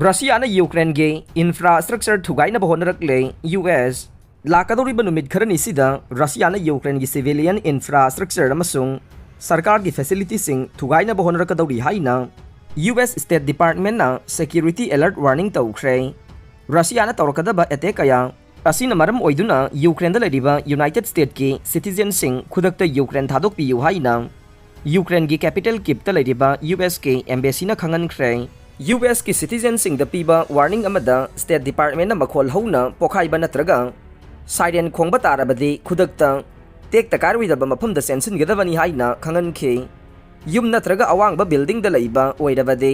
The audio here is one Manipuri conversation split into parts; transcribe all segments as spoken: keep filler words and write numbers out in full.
ꯔꯁꯤꯌꯥꯅ ꯌꯨꯀ꯭ꯔꯦꯟꯒꯤ ꯏꯟꯐ꯭ꯔꯥꯁ꯭ꯇ꯭ꯔꯛꯆꯔ ꯊꯨꯒꯥꯏꯅꯕ ꯍꯣꯠꯅꯔꯛꯂꯦ꯫ U S. ꯂꯥꯛꯀꯗꯧꯔꯤꯕ ꯅꯨꯃꯤꯠ ꯈꯔꯅꯤꯁꯤꯗ ꯔꯁꯤꯌꯥꯅ ꯌꯨꯀ꯭ꯔꯦꯟꯒꯤ ꯁꯤꯚꯤꯂꯤꯌꯟ ꯏꯟꯐ꯭ꯔꯥꯁ꯭ꯇ꯭ꯔꯛꯆꯔ ꯑꯃꯁꯨꯡ ꯁꯔꯀꯥꯔꯒꯤ ꯐꯦꯁꯤꯂꯤꯇꯤꯁꯤꯡ ꯊꯨꯒꯥꯏꯅꯕ ꯍꯣꯠꯅꯔꯛꯀꯗꯧꯔꯤ ꯍꯥꯏꯅ ꯌꯨ ꯑꯦꯁ ꯁ꯭ꯇꯦꯠ ꯗꯤꯄꯥꯔꯠꯃꯦꯟꯅ ꯁꯦꯀ꯭ꯌꯨꯔꯤꯇꯤ ꯑꯦꯂꯔꯠ ꯋꯥꯔꯅꯤꯡ ꯇꯧꯈ꯭ꯔꯦ꯫ ꯔꯁꯤꯌꯥꯅ ꯇꯧꯔꯛꯀꯗꯕ ꯑꯦꯇꯦꯛ ꯀꯌꯥ ꯑꯁꯤꯅ ꯃꯔꯝ ꯑꯣꯏꯗꯨꯅ ꯌꯨꯀ꯭ꯔꯦꯟꯗ ꯂꯩꯔꯤꯕ ꯌꯨꯅꯥꯏꯇꯦꯗ ꯁ꯭ꯇꯦꯠꯀꯤ ꯁꯤꯇꯤꯖꯦꯟꯁꯤꯡ ꯈꯨꯗꯛꯇ ꯌꯨꯀ꯭ꯔꯦꯟ ꯊꯥꯗꯣꯛꯄꯤꯌꯨ ꯍꯥꯏꯅ ꯌꯨꯀ꯭ꯔꯦꯟꯒꯤ ꯀꯦꯄꯤꯇꯦꯜ ꯀꯤꯞꯇ ꯂꯩꯔꯤꯕ ꯌꯨ ꯑꯦꯁꯀꯤ ꯑꯦꯝꯕꯦꯁꯤꯅ ꯈꯪꯍꯟꯈ꯭ꯔꯦ꯫ ꯌꯨ ꯑꯦꯁꯀꯤ ꯁꯤꯇꯤꯖꯦꯟꯁꯤꯡꯗ ꯄꯤꯕ ꯋꯥꯔꯅꯤꯡ ꯑꯃꯗ ꯁ꯭ꯇꯦꯠ ꯗꯤꯄꯥꯔꯠꯃꯦꯟꯅ ꯃꯈꯣꯜ ꯍꯧꯅ ꯄꯣꯈꯥꯏꯕ ꯅꯠꯇ꯭ꯔꯒ ꯁꯥꯏꯔꯦꯟ ꯈꯣꯡꯕ ꯇꯥꯔꯕꯗꯤ ꯈꯨꯗꯛꯇ ꯇꯦꯛꯇ ꯀꯥꯏꯔꯣꯏꯗꯕ ꯃꯐꯝꯗ ꯆꯦꯟꯁꯤꯟꯒꯗꯕꯅꯤ ꯍꯥꯏꯅ ꯈꯪꯍꯟꯈꯤ꯫ ꯌꯨꯝ ꯅꯠꯇ꯭ꯔꯒ ꯑꯋꯥꯡꯕ ꯕꯤꯜꯗꯤꯡꯗ ꯂꯩꯕ ꯑꯣꯏꯔꯕꯗꯤ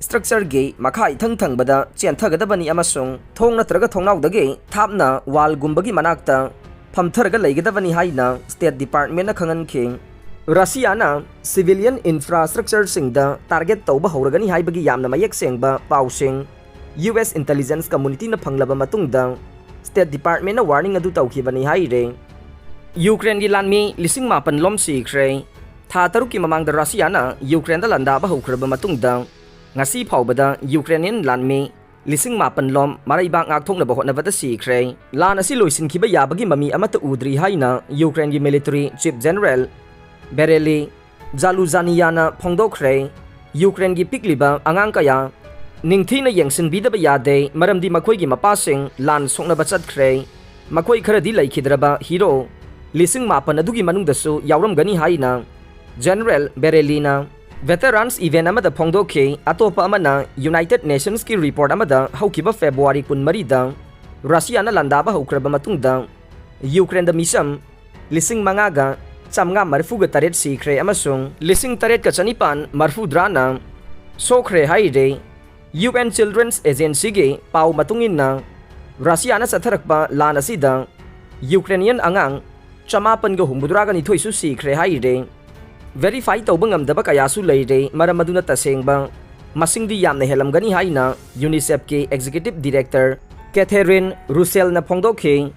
ꯁ꯭ꯇ꯭ꯔꯛꯆꯔꯒꯤ ꯃꯈꯥ ꯏꯊꯪ ꯊꯪꯕꯗ ꯆꯦꯟꯊꯒꯗꯕꯅꯤ ꯑꯃꯁꯨꯡ ꯊꯣꯡ ꯅꯠꯇ꯭ꯔꯒ ꯊꯣꯡꯅꯥꯎꯗꯒꯤ ꯊꯥꯞꯅ ꯋꯥꯜꯒꯨꯝꯕꯒꯤ ꯃꯅꯥꯛꯇ ꯐꯝꯊꯔꯒ ꯂꯩꯒꯗꯕꯅꯤ ꯍꯥꯏꯅ ꯁ꯭ꯇꯦꯠ ꯗꯤꯄꯥꯔꯠꯃꯦꯟꯅ ꯈꯪꯍꯟꯈꯤ꯫ ꯔꯁꯤꯌꯥꯅ ꯁꯤꯚꯤꯂꯤꯌꯟ ꯏꯟꯐ꯭ꯔꯥꯁ꯭ꯇ꯭ꯔꯛꯆꯔꯁꯤꯡꯗ ꯇꯥꯔꯒꯦꯠ ꯇꯧꯕ ꯍꯧꯔꯒꯅꯤ ꯍꯥꯏꯕꯒꯤ ꯌꯥꯝꯅ ꯃꯌꯦꯛ ꯁꯦꯡꯕ ꯄꯥꯎꯁꯤꯡ ꯌꯨ ꯑꯦꯁ ꯏꯟꯇꯦꯂꯤꯖꯦꯟꯁ ꯀꯝꯃꯨꯅꯤꯇꯤꯅ ꯐꯪꯂꯕ ꯃꯇꯨꯡꯗ ꯁ꯭ꯇꯦꯠ ꯗꯤꯄꯥꯔꯠꯃꯦꯟꯅ ꯋꯥꯔꯅꯤꯡ ꯑꯗꯨ ꯇꯧꯈꯤꯕꯅꯤ ꯍꯥꯏꯔꯦ꯫ ꯌꯨꯀ꯭ꯔꯦꯟꯒꯤ ꯂꯥꯟꯃꯤ ꯂꯤꯁꯤꯡ ꯃꯥꯄꯟ ꯂꯣꯝ ꯁꯤꯈ꯭ꯔꯦ꯫ ꯊꯥ ꯇꯔꯨꯛꯀꯤ ꯃꯃꯥꯡꯗ ꯔꯁꯤꯌꯥꯅ ꯌꯨꯀ꯭ꯔꯦꯟꯗ ꯂꯥꯟꯗꯥꯕ ꯍꯧꯈ꯭ꯔꯕ ꯃꯇꯨꯡꯗ ꯉꯁꯤ ꯐꯥꯎꯕꯗ ꯌꯨꯀ꯭ꯔꯦꯅꯤꯌꯟ ꯂꯥꯟꯃꯤ ꯂꯤꯁꯤꯡ ꯃꯥꯄꯟ ꯂꯣꯝ ꯃꯔꯩꯕꯥꯛ ꯉꯥꯛꯊꯣꯛꯅꯕ ꯍꯣꯠꯅꯕꯗ ꯁꯤꯈ꯭ꯔꯦ꯫ ꯂꯥꯟ ꯑꯁꯤ ꯂꯣꯏꯁꯤꯟꯈꯤꯕ ꯌꯥꯕꯒꯤ ꯃꯃꯤ ꯑꯃꯠꯇ ꯎꯗ꯭ꯔꯤ ꯍꯥꯏꯅ ꯌꯨꯀ꯭ꯔꯦꯟꯒꯤ ꯃꯤꯂꯤꯇꯔꯤ ꯆꯤꯐ ꯖꯦꯅꯔꯦꯜ ꯕꯦꯔꯦꯂꯤ ꯖꯥꯂꯨꯖꯥꯅꯤꯌꯥꯅ ꯐꯣꯡꯗꯣꯛꯈ꯭ꯔꯦ꯫ ꯌꯨꯀ꯭ꯔꯦꯟꯒꯤ ꯄꯤꯛꯂꯤꯕ ꯑꯉꯥꯡ ꯀꯌꯥ ꯅꯤꯡꯊꯤꯅ ꯌꯦꯡꯁꯤꯟꯕꯤꯗꯕ ꯌꯥꯗꯦ, ꯃꯔꯝꯗꯤ ꯃꯈꯣꯏꯒꯤ ꯃꯄꯥꯁꯤꯡ ꯂꯥꯟ ꯁꯣꯛꯅꯕ ꯆꯠꯈ꯭ꯔꯦ꯫ ꯃꯈꯣꯏ ꯈꯔꯗꯤ ꯂꯩꯈꯤꯗ꯭ꯔꯕ ꯍꯤꯔꯣ ꯂꯤꯁꯤꯡ ꯃꯥꯄꯟ ꯑꯗꯨꯒꯤ ꯃꯅꯨꯡꯗꯁꯨ ꯌꯥꯎꯔꯝꯒꯅꯤ ꯍꯥꯏꯅ ꯖꯦꯅꯔꯦꯜ ꯕꯦꯔꯦꯂꯤꯅ ꯚꯦꯇꯔꯥꯟꯁ ꯏꯚꯦꯟ ꯑꯃꯗ ꯐꯣꯡꯗꯣꯛꯈꯤ꯫ ꯑꯇꯣꯞꯄ ꯑꯃꯅ ꯌꯨꯅꯥꯏꯇꯦꯗ ꯅꯦꯁꯟꯁꯀꯤ ꯔꯤꯄꯣꯔꯠ ꯑꯃꯗ ꯍꯧꯈꯤꯕ ꯐꯦꯕ꯭ꯔꯨꯋꯥꯔꯤ ꯀꯨꯟꯃꯔꯤꯗ ꯔꯁꯤꯌꯥꯅ ꯂꯥꯟꯗꯥꯕ ꯍꯧꯈ꯭ꯔꯕ ꯃꯇꯨꯡꯗ ꯌꯨꯀ꯭ꯔꯦꯟꯗ ꯃꯤꯆꯝ ꯂꯤꯁꯤꯡ ꯃꯉꯥꯒ ꯆꯥꯝꯃꯉꯥ ꯃꯔꯤꯐꯨꯒ ꯇꯔꯦꯠ ꯁꯤꯈ꯭ꯔꯦ ꯑꯃꯁꯨꯡ ꯂꯤꯁꯤꯡ ꯇꯔꯦꯠꯀ ꯆꯅꯤꯄꯥꯟ ꯃꯔꯤꯐꯨꯇꯔꯥꯅ ꯁꯣꯛꯈ꯭ꯔꯦ ꯍꯥꯏꯔꯦ꯫ ꯌꯨ ꯑꯦꯟ ꯆꯤꯜꯗ꯭ꯔꯦꯟꯁ ꯑꯦꯖꯦꯟꯁꯤꯒꯤ ꯄꯥꯎ ꯃꯇꯨꯡ ꯏꯟꯅ, ꯔꯁꯤꯌꯥꯅ ꯆꯠꯊꯔꯛꯄ ꯂꯥꯟ ꯑꯁꯤꯗ ꯌꯨꯀ꯭ꯔꯦꯅꯤꯌꯟ ꯑꯉꯥꯡ ꯆꯃꯥꯄꯟꯒ ꯍꯨꯝꯐꯨꯇꯔꯥꯒ ꯅꯤꯊꯣꯏꯁꯨ ꯁꯤꯈ꯭ꯔꯦ ꯍꯥꯏꯔꯦ꯫ ꯚꯦꯔꯤꯐꯥꯏ ꯇꯧꯕ ꯉꯝꯗꯕ ꯀꯌꯥꯁꯨ ꯂꯩꯔꯦ, ꯃꯔꯝ ꯑꯗꯨꯅ ꯇꯁꯦꯡꯕ ꯃꯁꯤꯡꯗꯤ ꯌꯥꯝꯅ ꯍꯦꯜꯂꯝꯒꯅꯤ ꯍꯥꯏꯅ ꯌꯨꯅꯤꯁꯦꯐꯀꯤ ꯑꯦꯛꯖꯤꯀ꯭ꯌꯨꯇꯤꯚ ꯗꯤꯔꯦꯛꯇꯔ ꯀꯦꯊꯦꯔꯤꯟ ꯔꯨꯁꯦꯜꯅ ꯐꯣꯡꯗꯣꯛꯈꯤ꯫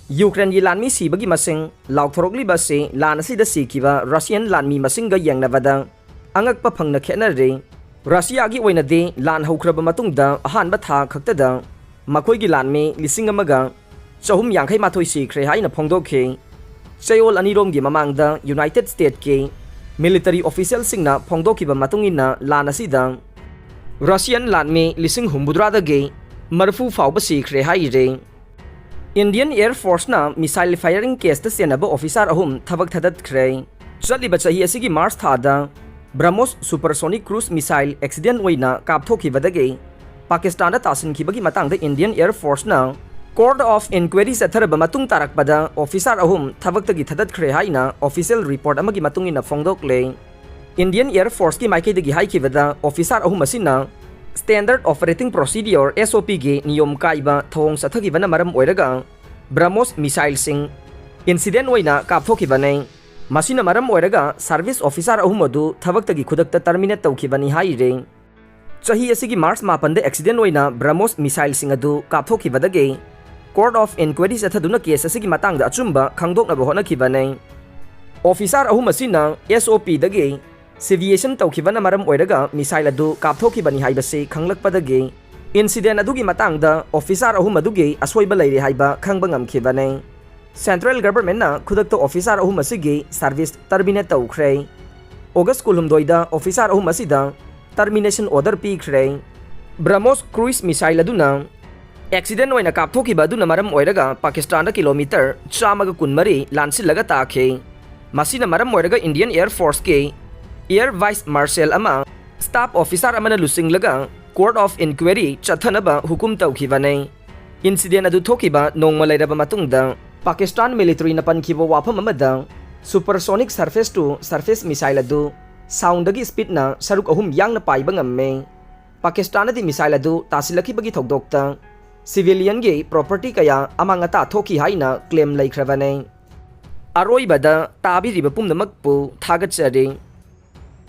ꯌꯨꯀ꯭ꯔꯦꯟꯒꯤ ꯂꯥꯟꯃꯤ ꯁꯤꯕꯒꯤ ꯃꯁꯤꯡ ꯂꯥꯎꯊꯣꯔꯛꯂꯤꯕ ꯑꯁꯤ ꯂꯥꯟ ꯑꯁꯤꯗ ꯁꯤꯈꯤꯕ ꯔꯁꯤꯌꯟ ꯂꯥꯟꯃꯤ ꯃꯁꯤꯡꯒ ꯌꯦꯡꯅꯕꯗ ꯑꯉꯛꯄ ꯐꯪꯅ ꯈꯦꯠꯅꯔꯦ꯫ ꯔꯁꯤꯌꯥꯒꯤ ꯑꯣꯏꯅꯗꯤ ꯂꯥꯟ ꯍꯧꯈ꯭ꯔꯕ ꯃꯇꯨꯡꯗ ꯑꯍꯥꯟꯕ ꯊꯥ ꯈꯛꯇꯗ ꯃꯈꯣꯏꯒꯤ ꯂꯥꯟꯃꯤ ꯂꯤꯁꯤꯡ ꯑꯃꯒ ꯆꯍꯨꯝ ꯌꯥꯡꯈꯩ ꯃꯥꯊꯣꯏ ꯁꯤꯈ꯭ꯔꯦ ꯍꯥꯏꯅ ꯐꯣꯡꯗꯣꯛꯈꯤ꯫ ꯆꯌꯣꯜ ꯑꯅꯤꯔꯣꯝꯒꯤ ꯃꯃꯥꯡꯗ ꯌꯨꯅꯥꯏꯇꯦꯗ ꯁ꯭ꯇꯦꯠꯀꯤ ꯃꯤꯂꯤꯇꯔꯤ ꯑꯣꯐꯤꯁꯤꯌꯦꯜꯁꯤꯡꯅ ꯐꯣꯡꯗꯣꯛꯈꯤꯕ ꯃꯇꯨꯡ ꯏꯟꯅ ꯂꯥꯟ ꯑꯁꯤꯗ ꯔꯁꯤꯌꯥꯟ ꯂꯥꯟꯃꯤ ꯂꯤꯁꯤꯡ ꯍꯨꯝꯐꯨꯇꯔꯥꯗꯒꯤ ꯃꯔꯤꯐꯨ ꯐꯥꯎꯕ ꯁꯤꯈ꯭ꯔꯦ ꯍꯥꯏꯔꯤ꯫ ꯏꯟꯗꯤꯌꯟ ꯑꯦꯌꯔ ꯐꯣꯔꯁꯅ ꯃꯤꯁꯥꯏꯜ ꯐꯥꯌꯔꯤꯡ ꯀꯦꯁꯇ ꯆꯦꯟꯅꯕ ꯑꯣꯐꯤꯁꯥꯔ ꯑꯍꯨꯝ ꯊꯕꯛ ꯊꯥꯗꯠꯈ꯭ꯔꯦ꯫ ꯆꯠꯂꯤꯕ ꯆꯍꯤ ꯑꯁꯤꯒꯤ ꯃꯥꯔꯆ ꯊꯥꯗ ꯕ꯭ꯔꯍꯃꯣꯁ ꯁꯨꯄꯔꯁꯣꯅꯤꯛ ꯀ꯭ꯔꯨꯖ ꯃꯤꯁꯥꯏꯜ ꯑꯦꯛꯁꯤꯗꯦꯟ ꯑꯣꯏꯅ ꯀꯥꯞꯊꯣꯛꯈꯤꯕꯗꯒꯤ ꯄꯥꯀꯤꯁꯇꯥꯟꯗ ꯇꯥꯁꯤꯟꯈꯤꯕꯒꯤ ꯃꯇꯥꯡꯗ ꯏꯟꯗꯤꯌꯟ ꯑꯦꯌꯔ ꯐꯣꯔꯁꯅ ꯀꯣꯔꯠ ꯑꯣꯐ ꯏꯟꯀ꯭ꯋꯥꯏꯔꯤ ꯆꯠꯊꯔꯕ ꯃꯇꯨꯡ ꯇꯥꯔꯛꯄꯗ ꯑꯣꯐꯤꯁꯥꯔ ꯑꯍꯨꯝ ꯊꯕꯛꯇꯒꯤ ꯊꯥꯗꯠꯈ꯭ꯔꯦ ꯍꯥꯏꯅ ꯑꯣꯐꯤꯁꯤꯌꯦꯜ ꯔꯤꯄꯣꯔꯠ ꯑꯃꯒꯤ ꯃꯇꯨꯡ ꯏꯟꯅ ꯐꯣꯡꯗꯣꯛꯂꯦ꯫ ꯏꯟꯗꯤꯌꯟ ꯑꯦꯌꯔ ꯐꯣꯔꯁꯀꯤ ꯃꯥꯏꯀꯩꯗꯒꯤ ꯍꯥꯏꯈꯤꯕꯗ, ꯑꯣꯐꯤꯁꯥꯔ ꯑꯍꯨꯝ ꯑꯁꯤꯅ ꯁ꯭ꯇꯦꯟꯗꯔꯗ ꯑꯣꯄꯔꯦꯇꯤꯡ ꯄ꯭ꯔꯣꯁꯤꯗꯤꯌꯣꯔ, ꯑꯦꯁ ꯑꯣ ꯄꯤꯒꯤ ꯅꯤꯌꯣꯝ ꯀꯥꯏꯕ ꯊꯧꯑꯣꯡ ꯆꯠꯊꯈꯤꯕꯅ ꯃꯔꯝ ꯑꯣꯏꯔꯒ ꯕ꯭ꯔꯍꯃꯣꯁ ꯃꯤꯁꯥꯏꯜꯁꯤꯡ ꯏꯟꯁꯤꯗꯦꯟ ꯑꯣꯏꯅ ꯀꯥꯞꯊꯣꯛꯈꯤꯕꯅꯤ꯫ ꯃꯁꯤꯅ ꯃꯔꯝ ꯑꯣꯏꯔꯒ ꯁꯥꯔꯚꯤꯁ ꯑꯣꯐꯤꯁꯥꯔ ꯑꯍꯨꯝ ꯑꯗꯨ ꯊꯕꯛꯇꯒꯤ ꯈꯨꯗꯛꯇ ꯇꯔꯃꯤꯅꯦꯠ ꯇꯧꯈꯤꯕꯅꯤ ꯍꯥꯏꯔꯤ꯫ ꯆꯍꯤ ꯑꯁꯤꯒꯤ ꯃꯥꯔꯆ ꯃꯥꯄꯟꯗ ꯑꯦꯛꯁꯤꯗꯦꯟ ꯑꯣꯏꯅ ꯕ꯭ꯔꯍꯃꯣꯁ ꯃꯤꯁꯥꯏꯜꯁꯤꯡ ꯑꯗꯨ ꯀꯥꯞꯊꯣꯛꯈꯤꯕꯗꯒꯤ ꯀꯣꯔꯠ ꯑꯣꯐ ꯏꯟꯀ꯭ꯋꯥꯏꯔꯤ ꯆꯠꯊꯗꯨꯅ ꯀꯦꯁ ꯑꯁꯤꯒꯤ ꯃꯇꯥꯡꯗ ꯑꯆꯨꯝꯕ ꯈꯪꯗꯣꯛꯅꯕ ꯍꯣꯠꯅꯈꯤꯕꯅꯤ꯫ ꯑꯣꯐꯤꯁꯥꯔ ꯑꯍꯨꯝ ꯑꯁꯤꯅ ꯑꯦꯁ ꯑꯣ ꯄꯤꯗꯒꯤ ꯁꯤꯚꯤꯌꯦꯁꯟ ꯇꯧꯈꯤꯕꯅ ꯃꯔꯝ ꯑꯣꯏꯔꯒ ꯃꯤꯁꯥꯏꯜ ꯑꯗꯨ ꯀꯥꯞꯊꯣꯛꯈꯤꯕꯅꯤ ꯍꯥꯏꯕꯁꯤ ꯈꯪꯂꯛꯄꯗꯒꯤ ꯏꯟꯁꯤꯗꯦꯟ ꯑꯗꯨꯒꯤ ꯃꯇꯥꯡꯗ ꯑꯣꯐꯤꯁꯥꯔ ꯑꯍꯨꯝ ꯑꯗꯨꯒꯤ ꯑꯁꯣꯏꯕ ꯂꯩꯔꯦ ꯍꯥꯏꯕ ꯈꯪꯕ ꯉꯝꯈꯤꯕꯅꯤ꯫ ꯁꯦꯟꯇ꯭ꯔꯦꯜ ꯒꯚꯔꯟꯃꯦꯟꯠꯅ ꯈꯨꯗꯛꯇ ꯑꯣꯐꯤꯁꯥꯔ ꯑꯍꯨꯝ ꯑꯁꯤꯒꯤ ꯁꯥꯔꯚꯤꯁ ꯇꯔꯃꯤꯅꯦꯠ ꯇꯧꯈ꯭ꯔꯦ꯫ ꯑꯣꯒꯁ ꯀꯨꯟꯍꯨꯝꯗꯣꯏꯗ ꯑꯣꯐꯤꯁꯥꯔ ꯑꯍꯨꯝ ꯑꯁꯤꯗ ꯇꯔꯃꯤꯅꯦꯁꯟ ꯑꯣꯔꯗꯔ ꯄꯤꯈ꯭ꯔꯦ꯫ ꯕ꯭ꯔꯍꯃꯣꯁ ꯀ꯭ꯔꯨꯏꯖ ꯃꯤꯁꯥꯏꯜ ꯑꯗꯨꯅ ꯑꯦꯛꯁꯤꯗꯦꯟ ꯑꯣꯏꯅ ꯀꯥꯞꯊꯣꯛꯈꯤꯕ ꯑꯗꯨꯅ ꯃꯔꯝ ꯑꯣꯏꯔꯒ ꯄꯥꯀꯤꯁꯇꯥꯟꯗ ꯀꯤꯂꯣꯃꯤꯇꯔ ꯆꯥꯝꯃꯒ ꯀꯨꯟꯃꯔꯤ ꯂꯥꯟꯁꯤꯜꯂꯒ ꯇꯥꯈꯤ꯫ ꯃꯁꯤꯅ ꯃꯔꯝ ꯑꯣꯏꯔꯒ ꯏꯟꯗꯤꯌꯟ ꯑꯦꯌꯔ ꯐꯣꯔꯁꯀꯤ ꯑꯦꯌꯔ ꯚꯥꯏꯁ ꯃꯥꯔꯁꯦꯜ ꯑꯃ ꯁ꯭ꯇꯥꯐ ꯑꯣꯐꯤꯁꯥꯔ ꯑꯃꯅ ꯂꯨꯆꯤꯡꯂꯒ ꯀꯣꯔꯠ ꯑꯣꯐ ꯏꯟꯀ꯭ꯋꯥꯏꯔꯤ ꯆꯠꯊꯅꯕ ꯍꯨꯀꯨꯝ ꯇꯧꯈꯤꯕꯅꯤ꯫ ꯏꯟꯁꯤꯗꯦꯟ ꯑꯗꯨ ꯊꯣꯛꯈꯤꯕ ꯅꯣꯡꯃ ꯂꯩꯔꯕ ꯃꯇꯨꯡꯗ, ꯄꯥꯀꯤꯁꯇꯥꯟ ꯃꯤꯂꯤꯇꯔꯤꯅ ꯄꯟꯈꯤꯕ ꯋꯥꯐꯝ ꯑꯃꯗ, ꯁꯨꯄꯔꯁꯣꯅꯤꯛ ꯁꯔꯐꯦꯁ ꯇꯨ ꯁꯔꯐꯦꯁ ꯃꯤꯁꯥꯏꯜ ꯑꯗꯨ ꯁꯥꯎꯟꯗꯒꯤ ꯁ꯭ꯄꯤꯗꯅ ꯁꯔꯨꯛ ꯑꯍꯨꯝ ꯌꯥꯡꯅ ꯄꯥꯏꯕ ꯉꯝꯃꯤ꯫ ꯄꯥꯀꯤꯁꯇꯥꯟꯅꯗꯤ ꯃꯤꯁꯥꯏꯜ ꯑꯗꯨ ꯇꯥꯁꯤꯜꯂꯛꯈꯤꯕꯒꯤ ꯊꯧꯗꯣꯛꯇ ꯁꯤꯚꯤꯂꯤꯌꯟꯒꯤ ꯄ꯭ꯔꯣꯄꯔꯇꯤ ꯀꯌꯥ ꯑꯃꯥꯡ ꯑꯇꯥ ꯊꯣꯛꯈꯤ ꯍꯥꯏꯅ ꯀ꯭ꯂꯦꯝ ꯂꯩꯈ꯭ꯔꯕꯅꯤ꯫ ꯑꯔꯣꯏꯕꯗ ꯇꯥꯕꯤꯔꯤꯕ ꯄꯨꯝꯅꯃꯛꯄꯨ ꯊꯥꯒꯠꯆꯔꯤ꯫